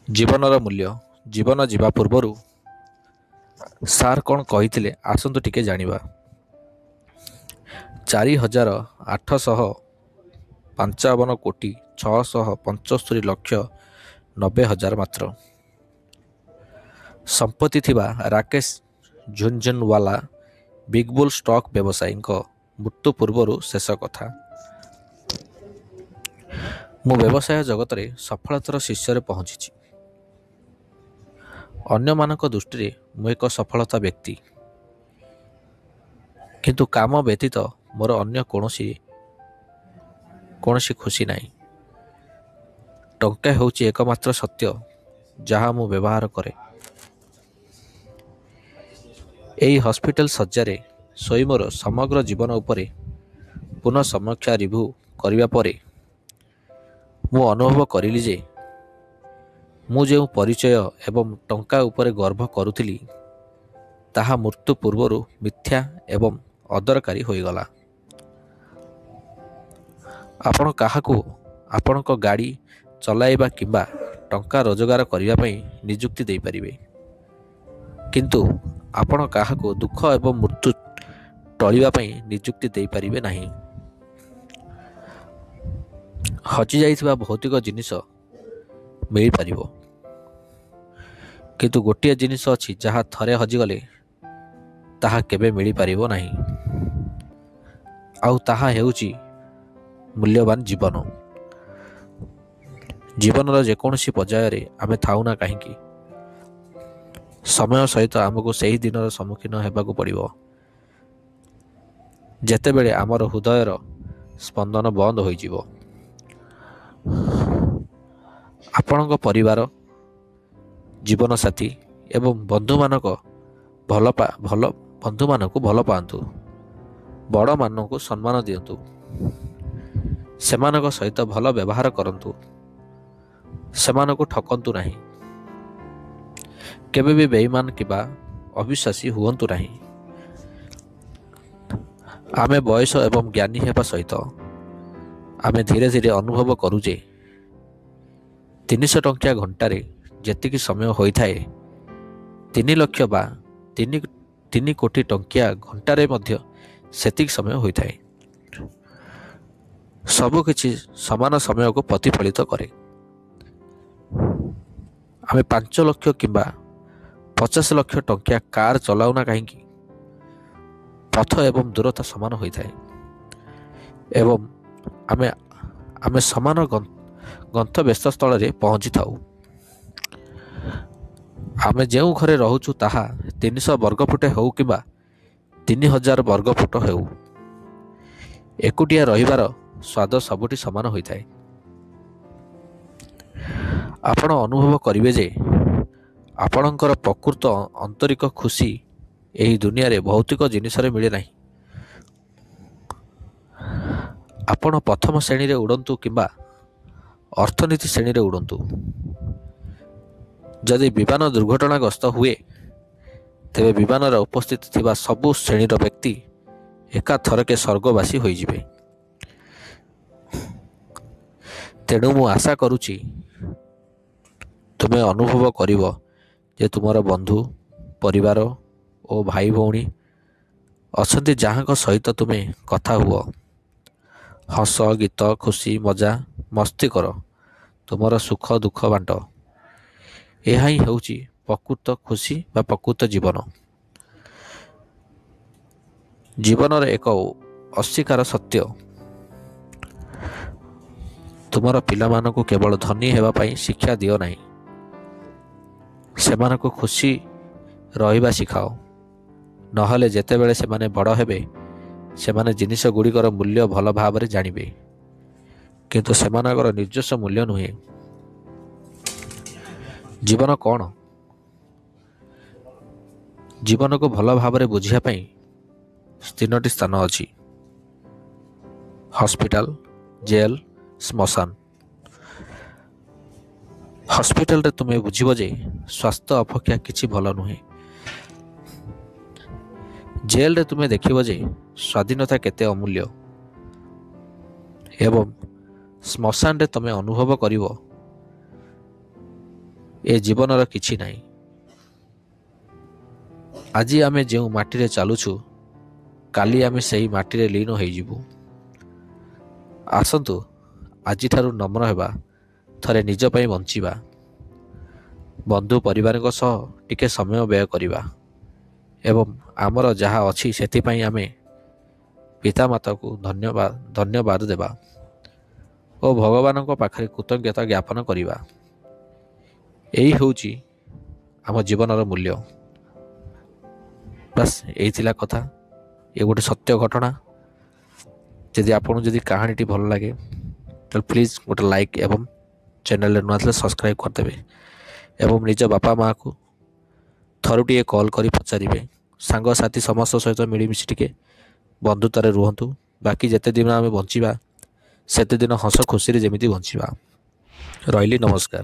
ଜୀବନର ମୂଲ୍ୟ। ଜୀବନ ଯିବା ପୂର୍ବରୁ ସାର୍ କ'ଣ କହିଥିଲେ, ଆସନ୍ତୁ ଟିକେ ଜାଣିବା। 4855 କୋଟି 675 ଲକ୍ଷ 90 ହଜାର ମାତ୍ର ସମ୍ପତ୍ତି ଥିବା ରାକେଶ ଝୁନଝୁନୱାଲା, ବିଗବୁଲ୍ ଷ୍ଟକ୍ ବ୍ୟବସାୟୀଙ୍କ ମୃତ୍ୟୁ ପୂର୍ବରୁ ଶେଷ କଥା। ମୁଁ ବ୍ୟବସାୟ ଜଗତରେ ସଫଳତାର ଶୀର୍ଷରେ ପହଞ୍ଚିଛି। ଅନ୍ୟମାନଙ୍କ ଦୃଷ୍ଟିରେ ମୁଁ ଏକ ସଫଳତା ବ୍ୟକ୍ତି। କିନ୍ତୁ କାମ ବ୍ୟତୀତ ମୋର ଅନ୍ୟ କୌଣସି ଖୁସି ନାହିଁ। ଟଙ୍କା ହେଉଛି ଏକମାତ୍ର ସତ୍ୟ ଯାହା ମୁଁ ବ୍ୟବହାର କରେ। ଏହି ହସ୍ପିଟାଲ ଶଯ୍ୟାରେ ଶୋଇ ମୋର ସମଗ୍ର ଜୀବନ ଉପରେ ପୁନଃ ସମୀକ୍ଷା ରିଭ୍ୟୁ କରିବା ପରେ ମୁଁ ଅନୁଭବ କରିଲି ଯେ ମୁଁ ଯେଉଁ ପରିଚୟ ଏବଂ ଟଙ୍କା ଉପରେ ଗର୍ବ କରୁଥିଲି, ତାହା ମୃତ୍ୟୁ ପୂର୍ବରୁ ମିଥ୍ୟା ଏବଂ ଅଦରକାରୀ ହୋଇଗଲା। ଆପଣ କାହାକୁ ଆପଣଙ୍କ ଗାଡ଼ି ଚଲାଇବା କିମ୍ବା ଟଙ୍କା ରୋଜଗାର କରିବା ପାଇଁ ନିଯୁକ୍ତି ଦେଇପାରିବେ, କିନ୍ତୁ ଆପଣ କାହାକୁ ଦୁଃଖ ଏବଂ ମୃତ୍ୟୁ ଟଳିବା ପାଇଁ ନିଯୁକ୍ତି ଦେଇପାରିବେ ନାହିଁ। ହଜିଯାଇଥିବା ଭୌତିକ ଜିନିଷ ମିଳିପାରିବ, କିନ୍ତୁ ଗୋଟିଏ ଜିନିଷ ଅଛି ଯାହା ଥରେ ହଜିଗଲେ ତାହା କେବେ ମିଳିପାରିବ ନାହିଁ, ଆଉ ତାହା ହେଉଛି ମୂଲ୍ୟବାନ ଜୀବନ। ଜୀବନର ଯେକୌଣସି ପର୍ଯ୍ୟାୟରେ ଆମେ ଥାଉ ନା କାହିଁକି, ସମୟ ସହିତ ଆମକୁ ସେହି ଦିନର ସମ୍ମୁଖୀନ ହେବାକୁ ପଡ଼ିବ ଯେତେବେଳେ ଆମର ହୃଦୟର ସ୍ପନ୍ଦନ ବନ୍ଦ ହୋଇଯିବ। ଆପଣଙ୍କ ପରିବାର, ଜୀବନସାଥୀ ଏବଂ ବନ୍ଧୁମାନଙ୍କୁ ଭଲ ପାଆନ୍ତୁ। ବଡ଼ମାନଙ୍କୁ ସମ୍ମାନ ଦିଅନ୍ତୁ। ସେମାନଙ୍କ ସହିତ ଭଲ ବ୍ୟବହାର କରନ୍ତୁ। ସେମାନଙ୍କୁ ଠକନ୍ତୁ ନାହିଁ। କେବେ ବି ବେଇମାନ କିମ୍ବା ଅବିଶ୍ୱାସୀ ହୁଅନ୍ତୁ ନାହିଁ। ଆମେ ବୟସ ଏବଂ ଜ୍ଞାନୀ ହେବା ସହିତ ଆମେ ଧୀରେ ଧୀରେ ଅନୁଭବ କରୁ ଯେ 300 ଟଙ୍କିଆ ଘଣ୍ଟାରେ ଯେତିକି ସମୟ ହୋଇଥାଏ, 3 ଲକ୍ଷ ବା 3 କୋଟି ଟଙ୍କିଆ ଘଣ୍ଟାରେ ମଧ୍ୟ ସେତିକି ସମୟ ହୋଇଥାଏ। ସବୁକିଛି ସମାନ ସମୟକୁ ପ୍ରତିଫଳିତ କରେ। ଆମେ 5 ଲକ୍ଷ କିମ୍ବା 50 ଲକ୍ଷ ଟଙ୍କିଆ କାର ଚଲାଉନା କାହିଁକି, ପଥ ଏବଂ ଦୂରତା ସମାନ ହୋଇଥାଏ ଏବଂ ଆମେ ସମାନ ଗନ୍ତବ୍ୟସ୍ଥଳରେ ପହଞ୍ଚିଥାଉ। ଆମେ ଯେଉଁ ଘରେ ରହୁଛୁ, ତାହା 300 ବର୍ଗଫୁଟ ହେଉ କିମ୍ବା 3000 ବର୍ଗଫୁଟ ହେଉ, ଏକୁଟିଆ ରହିବାର ସ୍ୱାଦ ସବୁଠି ସମାନ ହୋଇଥାଏ। ଆପଣ ଅନୁଭବ କରିବେ ଯେ ଆପଣଙ୍କର ପ୍ରକୃତ ଆନ୍ତରିକ ଖୁସି ଏହି ଦୁନିଆରେ ଭୌତିକ ଜିନିଷରେ ମିଳେ ନାହିଁ। ଆପଣ ପ୍ରଥମ ଶ୍ରେଣୀରେ ଉଡ଼ନ୍ତୁ କିମ୍ବା ଅର୍ଥନୀତି ଶ୍ରେଣୀରେ ଉଡ଼ନ୍ତୁ, ଯଦି ବିମାନ ଦୁର୍ଘଟଣାଗ୍ରସ୍ତ ହୁଏ, ତେବେ ବିମାନରେ ଉପସ୍ଥିତ ଥିବା ସବୁ ଶ୍ରେଣୀର ବ୍ୟକ୍ତି ଏକାଥରକେ ସ୍ୱର୍ଗବାସୀ ହୋଇଯିବେ। ତେଣୁ ମୁଁ ଆଶା କରୁଛି ତୁମେ ଅନୁଭବ କରିବ ଯେ ତୁମର ବନ୍ଧୁ, ପରିବାର ଓ ଭାଇ ଭଉଣୀ ଅଛନ୍ତି ଯାହାଙ୍କ ସହିତ ତୁମେ କଥା ହୁଅ, ହସ, ଗୀତ, ଖୁସି, ମଜା ମସ୍ତି କର, ତୁମର ସୁଖ ଦୁଃଖ ବାଣ୍ଟ। ଏହା ହିଁ ହେଉଛି ପ୍ରକୃତ ଖୁସି ବା ପ୍ରକୃତ ଜୀବନ। ଜୀବନର ଏକ ଅସ୍ୱୀକାର ସତ୍ୟ। ତୁମର ପିଲାମାନଙ୍କୁ କେବଳ ଧନୀ ହେବା ପାଇଁ ଶିକ୍ଷା ଦିଅ ନାହିଁ, ସେମାନଙ୍କୁ ଖୁସି ରହିବା ଶିଖାଅ। ନହେଲେ ଯେତେବେଳେ ସେମାନେ ବଡ଼ ହେବେ, ସେମାନେ ଜିନିଷ ଗୁଡ଼ିକର ମୂଲ୍ୟ ଭଲ ଭାବରେ ଜାଣିବେ, କିନ୍ତୁ ସେମାନଙ୍କର ନିଜସ୍ୱ ମୂଲ୍ୟ ନୁହେଁ। ଜୀବନ କ'ଣ? ଜୀବନକୁ ଭଲ ଭାବରେ ବୁଝିବା ପାଇଁ ତିନୋଟି ସ୍ଥାନ ଅଛି: ହସ୍ପିଟାଲ, ଜେଲ୍, ଶ୍ମଶାନ। ହସ୍ପିଟାଲରେ ତୁମେ ବୁଝିବ ଯେ ସ୍ୱାସ୍ଥ୍ୟ ଅପେକ୍ଷା କିଛି ଭଲ ନୁହେଁ। ଜେଲରେ ତୁମେ ଦେଖିବ ଯେ ସ୍ୱାଧୀନତା କେତେ ଅମୂଲ୍ୟ ଏବଂ ଶ୍ମଶାନରେ ତୁମେ ଅନୁଭବ କରିବ ଏ ଜୀବନର କିଛି ନାହିଁ। ଆଜି ଆମେ ଯେଉଁ ମାଟିରେ ଚାଲୁଛୁ, କାଲି ଆମେ ସେହି ମାଟିରେ ଲୀନ ହୋଇଯିବୁ। ଆସନ୍ତୁ ଆଜିଠାରୁ ନମ୍ର ହେବା, ଥରେ ନିଜ ପାଇଁ ବଞ୍ଚିବା, ବନ୍ଧୁ ପରିବାରଙ୍କ ସହ ଟିକେ ସମୟ ବ୍ୟୟ କରିବା ଏବଂ ଆମର ଯାହା ଅଛି ସେଥିପାଇଁ ଆମେ ପିତାମାତାକୁ ଧନ୍ୟବାଦ ଦେବା ଓ ଭଗବାନଙ୍କ ପାଖରେ କୃତଜ୍ଞତା ଜ୍ଞାପନ କରିବା। ଏହି ହେଉଛି ଆମ ଜୀବନର ମୂଲ୍ୟ। ବାସ୍, ଏଇ ଥିଲା କଥା। ଏ ଗୋଟେ ସତ୍ୟ ଘଟଣା। ଯଦି ଆପଣଙ୍କୁ ଯଦି କାହାଣୀଟି ଭଲ ଲାଗେ, ତାହେଲେ ପ୍ଲିଜ୍ ଗୋଟେ ଲାଇକ୍ ଏବଂ ଚ୍ୟାନେଲରେ ନୂଆ ଥିଲେ ସବସ୍କ୍ରାଇବ୍ କରିଦେବେ ଏବଂ ନିଜ ବାପା ମାଆକୁ ଥରୁଟିଏ କଲ୍ କରି ପଚାରିବେ। ସାଙ୍ଗସାଥି ସମସ୍ତ ସହିତ ମିଳିମିଶି ଟିକେ ବନ୍ଧୁତାରେ ରୁହନ୍ତୁ। ବାକି ଯେତେ ଦିନ ଆମେ ବଞ୍ଚିବା, ସେତେ ଦିନ ହସ ଖୁସିରେ ଯେମିତି ବଞ୍ଚିବା। ରହିଲି, ନମସ୍କାର।